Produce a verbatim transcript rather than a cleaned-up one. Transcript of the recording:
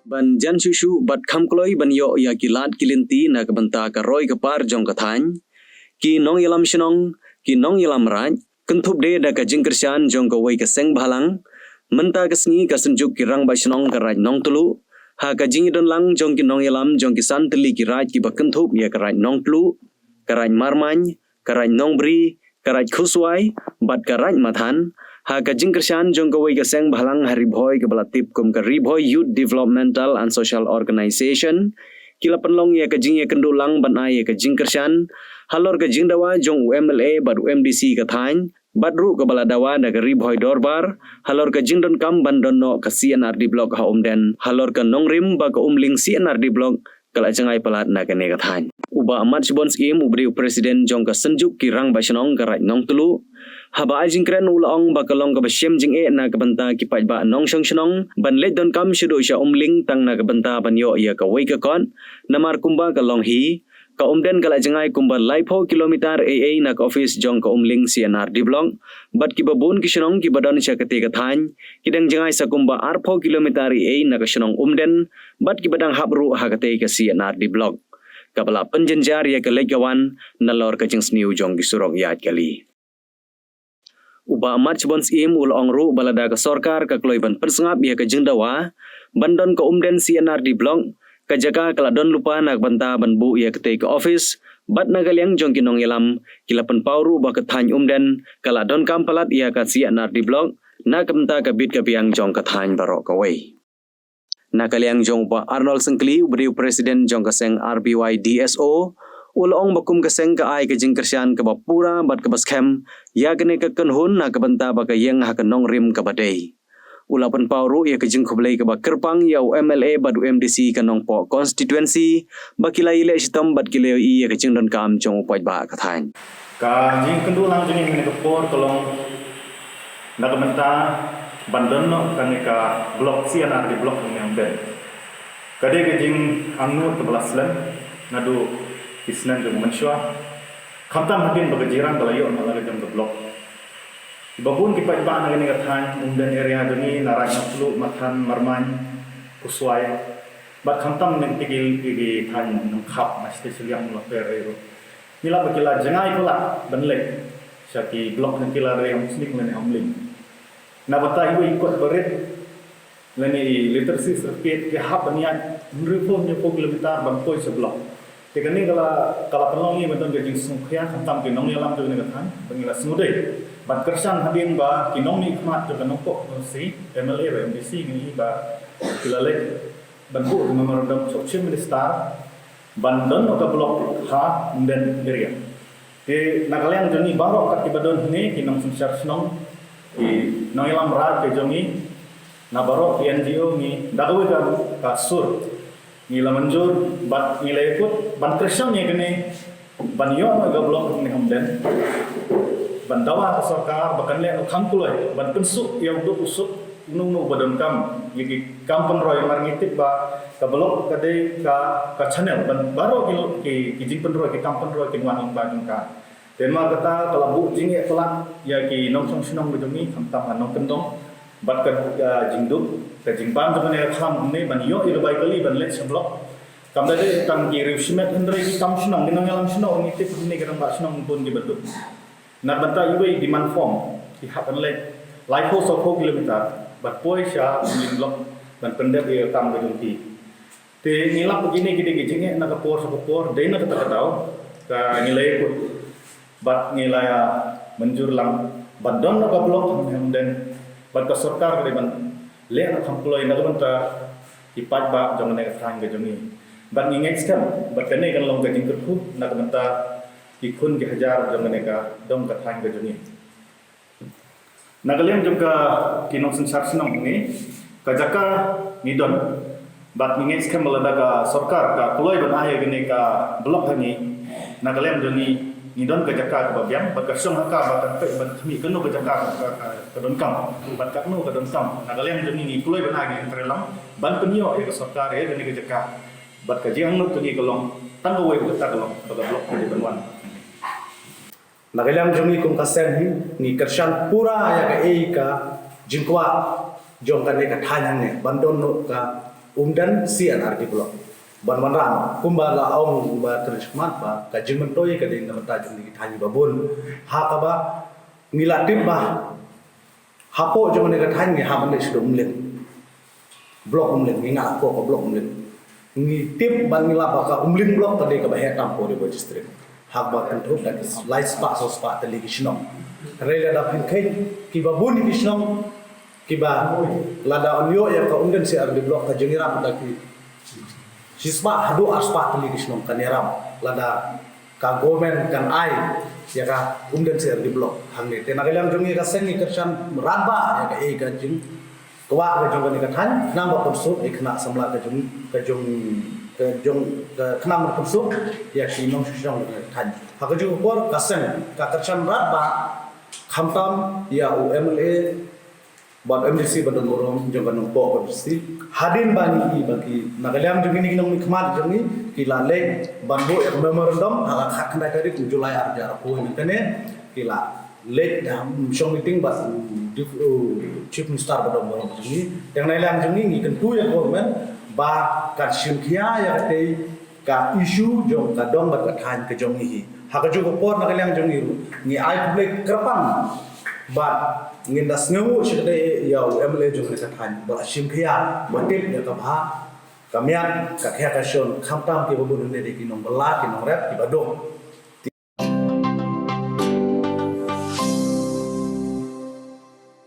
Ban jan shuh shuh bad kham kloi ban ïoh ïa ki lad ki lynti na ka bynta ka roi ka par jong ka thaiñ, ki nongïalam shnong, ki nongïalam raid, kynthup de da ka jingkyrshan jong kawei ka seng bhalang, mynta ka sngi ka Synjuk ki Rangbah Shnong ka Raid Nongtluh, ha ka jingïadon lang jong ki nongïalam jong ki san tylli ki raid kiba kynthup ïa ka Raid Nongtluh, ka Raid Marmain, ka Raid Nongbri, ka Raid Khuswai, bad ka Raid Mathan, ha ka jingkyrshan jong kawei ka seng bhalang ha Ri Bhoi kaba la tip kum ka Ri Bhoi Youth Developmental and Social Organization, ki la pynlong ïa ka jingïakynduh lang ban ai ïa ka jingkyrshan halor ka jingdawa jong u M L A bad u M D C ka thaiñ, bad ruh kaba la dawa da ka Ri Bhoi Dorbar halor ka jingdonkam ban don noh ka C and R D Block ha Umden, halor ka nongrim ba ka Umling C and R D Block ka la jngai palat na kane ka thaiñ. U Bah Matshbun Syiem, uba dei u President jong ka Synjuk ki Rangbah Shnong ka Raid Nongtluh, haba ai jingkren u la ong ba ka long kaba shem jingeh na ka bynta ki paidbah nongshong shnong ban leit donkam shaduh sha Umling tang na ka bynta ban ïoh ïa kawei ka kot, namar kumba ka long hi, ka Umden ka la jngai kumba laiphew kilometer eiei na ka office jong ka Umling C and R D Block, bad kiba bun ki shnong kiba don sha katei ka thaiñ ki dang jngai sa kumba arphew kilometer eiei na ka shnong Umden, bad kiba dang hap ruh ha katei ka C and R D Block, kaba la pynjynjar ïa ka leit ka wan nalor ka jingsniew jong ki surok ïaid kali. U Bah Matshbun Syiem u la ong ruh ba lada ka sorkar ka kloi ban pynsngap ïa ka jingdawa ban don ka Umden C and R D Block, ka jaka ka la don lypa na ka bynta ban buh ïa katei ka office, bad na ka liang jong ki nongïalam ki la pynpaw ruh ba ka thaiñ Umden ka la donkam palat ïa ka C and R D Block na ka bynta ka bit ka biang jong ka thaiñ baroh kawei. Na ka liang jong u Bah Arnold Syngkli, uba dei u President jong ka seng R B Y D S O, u la ong ba kum ka seng ka ai ka jingkyrshan kaba pura bad kaba skhem ïa kane ka kynhun na ka bynta ba ka ïeng ha ka nongrim kaba dei. U la pynpaw ruh ïa ka jingkhublei kaba kyrpang ïa u M L A bad u M D C ka Nongpoh constituency ba ki la ïaleh shitom bad ki la ïohi ïa ka jingdonkam jong u paidbah ka thaiñ. Ka jingkynduh lang jong ngi ha kane ka por ka long na ka bynta ban don noh kane ka block C and R D block hangne ha Umden. Ka dei ka jingangnud kaba la slem naduh ki snem jong mynshuwa. Khamtam hadien ba ka jingïarap ka la ïoh na la ka jong ka block. Ba bun ki paidbah na kane ka thaiñ Umden area jong ngi, na Raid Nongtluh, Mathan, Marmain, Khuswai, bad khamtam na ki, ki, ki thaiñ Nongkhap, na state Shillong, Nongpher ruh. Ngi lap ba ki la jngai palat ban leit sha ki block na ki la dei ha Umsning lane ha Umling. Na bynta iwei i kot barit lane i literacy certificate ki hap ban ïaid hynriewphew hynñiewphew kilometer ban poi sha block. Te kane ka la, ka la pynlong ïa ngi ban don ka jingsngewkhia khamtam ki nongïalam jong kane ka thaiñ ba ngi la sngewdei ban kyrshan hadien ba ki nongmihkhmat jong ka Nongpoh constituency, M L A bad M D C ngi ba ki la leit ban buh memorandum sha u Chief Minister ban don noh ka block ha Umden area. Te na ka liang jong ngi baroh kat kiba don hangne, ki nongsynshar shnong, ki nongïalam raid ka jong ngi, na baroh ki N G O ngi da kawei ka, ka sur ngi la mynjur bad ngi la ïakut ban kyrshan ïa kane ban ïoh noh ka block hangne ha Umden, ban dawa ka sorkar ba kan leh noh kham kloi ban pynsuk ïa u duk u suk uno uno uba donkam ïa ki kam pynroi, namar ngi tip ba ka block ka dei ka, ka channel ban baroh ki, ki, ki jingpynroi, ki kam pynroi kin wan lyngba jong ka. Te namar kata ka la buh jingeh palat ïa ki nongshong shnong ka jong ngi khamtam ha Nongkyndong bad ka, ah, jingduk, ka jingbam jong kane ka khlam kumne ban ïoh ïa ka bai kali ban leit sha block. Kam da dei tang ki riewshimet, hynrei ki kam shnong, ki nongïalam shnong, ngi tip kumne ki rangbah shnong bun kiba duk. Na bynta iwei i demand form ki hap ban leit laiphew sawphew kilometer ban poi sha Umling block ban pyndep ïa ka kam ka jong ki. Te ngi lap ba kine ki dei ki jingeh na ka por sha ka por, dei na kata ka daw ka ngi la ïakut bad ngi la ïa mynjur lang ban don noh ka block hangne ha Umden bad ka sorkar ka dei ban leh noh kham kloi na ka bynta ki paidbah jong kane ka thaiñ ka jong ngi. Bad ngi ngeit skhem ba kane kan long ka jingkyrkhu na ka bynta ki khun ki hajar jong kane ka dong ka thaiñ ka jong ngi. Na ka liang jong ka ki nongsynshar shnong ngi, ka jaka ngi don bad ngi ngeit skhem ba lada ka sorkar ka kloi ban ai ïa kane ka block ha ngi, na ka liang jong ngi ngi don ka jaka kaba biang bad ka shong ha ka ba kan peit ban khmih kano ka jaka ka, ka, ka donkam bad katno ka donkam. Na ka liang jong ngi ngi kloi ban ai ka jingtreilang ban pynïoh ïa ka sorkar ïa kane ka jaka. Bad ka jingangnud jong ngi ka long tang kawei ba kata ka long ba ka block ka dei ban wan. Na ka liang jong ngi kum ka seng hi, ngi kyrshan pura ïa kaei ka jingkwah jong kane ka thaiñ hangne ban don noh ka Umden C and RD Block. Ban wanrah kumba la ong ba ka jingmyntoi ka dei na ka bynta jong ki thaiñ ba bun. Ha kaba ngi la tip ba hapoh jong kane ka thaiñ ngi hap ban leit sha Umling. Block Umling, ngi ngat hapoh ka Block Umling. Ngi tip ban ngi lap ba ka Umling Block ka dei kaba heh tam hapoh Ri Bhoi District. Haba kynthup da ki lai spah saw spah tylli ki shnong. Hynrei lada phin kheiñ kiba bun ki shnong kiba lada yn ïoh ïa ka Umden C and RD Block ka jingïarap da ki shispah haduh arspah tylli ki shnong kan ïarap lada ka government kan ai ïa ka Umden C and RD Block hangne. Te na ka liang jong ngi ka seng ngi kyrshan radbah ïa kaei ka jingkwah ka jong kane ka thaiñ khnang ba pynsuk ïa ki khynnah samla ka jong ka jong ka jong ka khnang ba pynsuk ïa ki nongshong shnong ka thaiñ. Ha kajuh ka por ka seng ka kyrshan radbah khamtam ïa u MLA bad MDC ba don burom jong ka Nongpoh constituency. Hadien ba ngi i ba ki na ka liang jong ngi ki nongmihkhmat jong ngi ki la leit ban buh ïa ka memorandum ha ka khatkhyndai tarik u July ar hajar arphew mynta ne ki la leit da shong meeting bad u Chief Minister ba don burom jong ngi. Te na ka liang jong ngi ngi kyntu ïa ka government ba kan shim khia ïa katei ka issue jong ka dong bad ka thaiñ ka jong ngi hi. Ha kajuh ka por na ka liang jong ngi ruh ngi ai khublei kyrpang bad ngin da sngewnguh sha katei ïa u MLA jong kane ka thaiñ ba la shim khia ba tip ïa ka bha ka miat ka khia ka shon khamtam kiba bun hynrei ki nongbylla ki nongrep kiba duk.